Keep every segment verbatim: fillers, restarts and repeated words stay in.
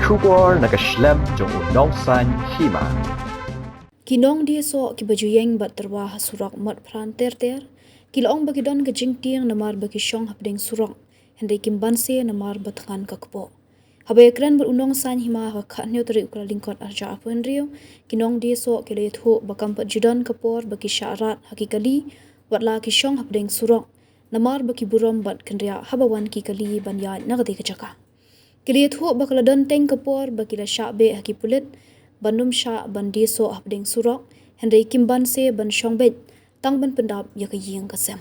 Khubor na ka shlem jong u Nongsaiñ Hima. Ki nongdie soh kiba ju ïeng bad tyrwa ha surok Motphran ter ter ki la ong ba ki don ka jingtieng namar ba ki shong hapdeng surok, hynrei kim banse namar ba thngan ka kpoh. Haba ïakren bad u Nongsaiñ Hima ha ka khathynñiew tarik u Kyllalyngkot arhajar arphew hynriew, ki nongdie soh ki la ïathuh ba kam pat ju don ka por ba ki shah rat ha ki kali, watla ki shong hapdeng surok, namar ba ki burom bad kynriah haba wan ki kali ban ïaid na katei ka jaka. Ki la ïathuh ba ka la don teng ka por ba ki la shah beh ha ki pulit ban ym shah ban die soh hapdeng surok, hynrei kim banse ban shong beit tang ban pyndap ïa ka ïing ka sem.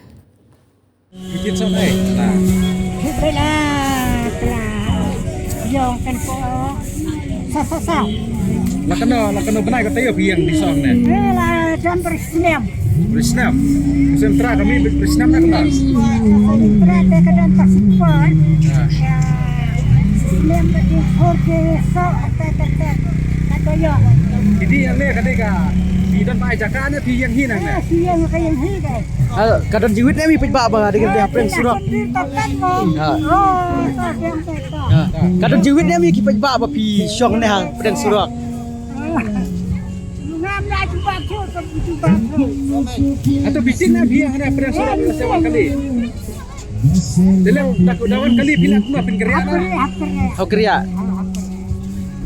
Ki kin soh ne? Na. Ki bai la, la, yong kan ko. Sa, sa, sa. La kano, la kano bnai ka taïew phi ïeng die soh ne? Eh, la don bri snem. Bri snem. Sem tra kami bri snem na kano? Sem tra te ka don tak sipon. Ha. Ya. Snem ka di hor ke so te te te. Ka taïew. Ki die ïeng ne ka dei ka. Phi don ba ai jaka ne phi ïeng hi nang ne? Eh, phi ïeng ka ïeng hi dei. Ah, ka don jingwit ne em ïa ki paidbah ba dei ka dei hapdeng surok. Ha. Ha. Ka don jingwit ne em ïa ki paidbah ba phi shong ne hapdeng surok. Hato phi tieng ne phi ïeng ne hapdeng surok ne se wan kali? Dei leh da wan kali phi lah kumno phin kyrïah ne? Hap kyrïah.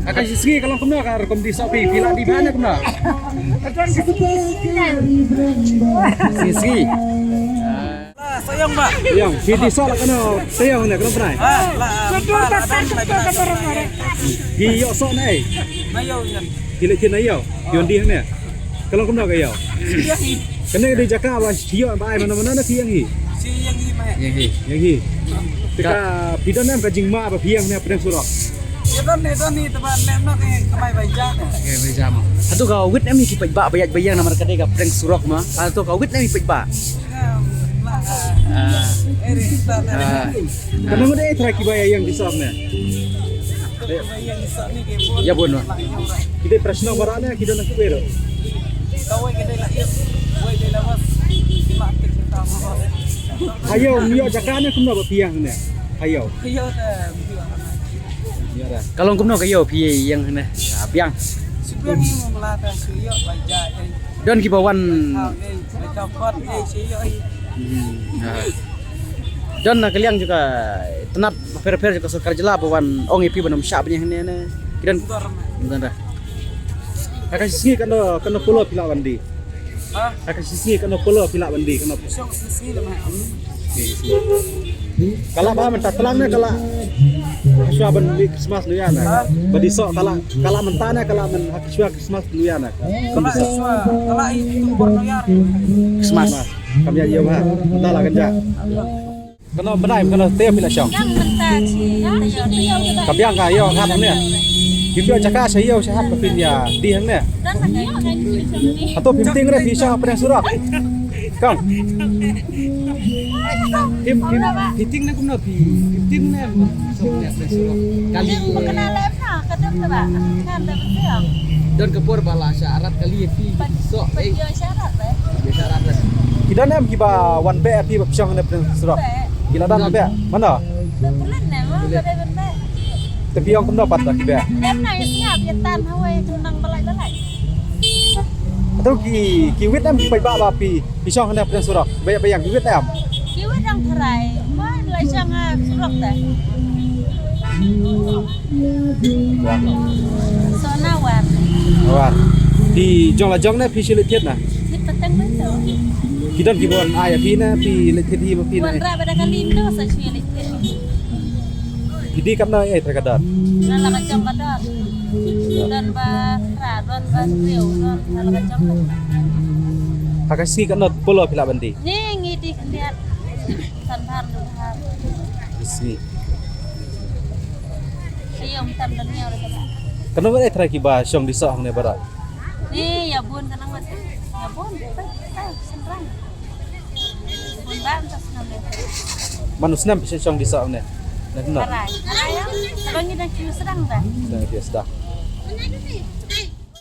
Ha ka shi sngi ka long kumno ka rukom die soh phi, phi lah die bha ne kumno? Shi sngi. Ah, soh ïong ba. Ïong, phi die soh la kano, soh ïong ne, kano bnai? Ah, la, la, la, la, la, la. Phi ïoh soh ne? Na ïew ïa. Phi leit thied na ïew. Phi wan die hangne. Ka long kumno ka ïew? Ïeng hi. Kane ka dei jaka ba phi ïoh ba ai mano mano ne phi ïeng hi? Shi ïeng hi ma. Ïeng hi. Ïeng hi. Te ka phi don em ka jingma ba phi ïeng ne hapdeng surok? Ïa don ne don hi te ba lem no ke kamai bai ja ne. Ke bai ja ma. Hato ka wit em ïa ki paidbah ba ïaid ba ïeng namar ka dei ka hapdeng surok ma. Hato ka wit em ïa ki paidbah? Ka nang dei trai kiba ïeng die soh ne. Ïa bun wa. Ki dei para shnong baroh ne ki don na kuwe ro. Ha ïew, ym ïoh jaka ne kumno ba phi ïeng ne? Ha ïew. Ïa da. Ka long kumno ka ïew phi ïeng ne? Biang. Don kiba wan. Hmm, ha. Don na ka liang jong ka tnat pher pher jong ka sorkar jylla ba wan ong ïa phi ban ym shah ban ïeng hangne ne. Ki don. Don da. Ha ka shi sngi kano kano polo phi lah wan die? Ha? Ha ka shi sngi kano polo phi lah wan die kano? Ka lah ba mynta tlang ne ka lah. Shuwa ban die Christmas New Year ne. Ba die soh ka lah ka lah mynta ne ka lah myn ha shuwa Christmas New Year ne. Ka lah shuwa ka lah i tu bor New Year. Christmas. Kam ïa ïa ba. Mynta lah kan ja. Kano bnai kano te phi la shong. Ka biang ka ïew hap ne. Ki phi jaka sha ïew sha hap phi ïa die hangne. Hato phim tieng re phi shong hapdeng surok. Kong. Phim phim phim tieng ne kumno phi. Phim tieng ne kumno. Kali. Don ka por ba la sha rat kali phi. Soh. Ki don em kiba wan beh phi ba shong ne hapdeng surok. Ki la don beh. Mano? Te phi ong kumno pat da ki beh. Hato ki ki wit em ki paidbah ba phi phi shong ne hapdeng surok. Ba ïa ba ïa ki wit em. Ki wit em tharai. Ma la shong ha surok te. Sona war. War. Phi jong la jong ne phi shu leit thied na? Thied pateng betul. Ki don ki bon ai phi ne phi leit thied hi ba phi ne. Wan ra ba da ka lindo sa shu leit thied. Phi die katno eh tra ka don. Na la ka jong ka don. Don ba ra don ba riu don na la ka jong ka. Ha ka sngi katno polo phi lah ban die. Ni ngi die khyndiat. San thar du thar. Sngi. Ïa ym tam da ngi ora ka. Kano ba eh trai kiba shong die soh hangne baroh. Ni ïa bun ka nang mat. Ïa bun. Ai, ai, sentrang. Bun bam ta senam le. Mano snem phi shong die soh hangne. Na kano. Arai. Arai ya. Abang ni dang kiu sedang ta. Dang kiu sedang.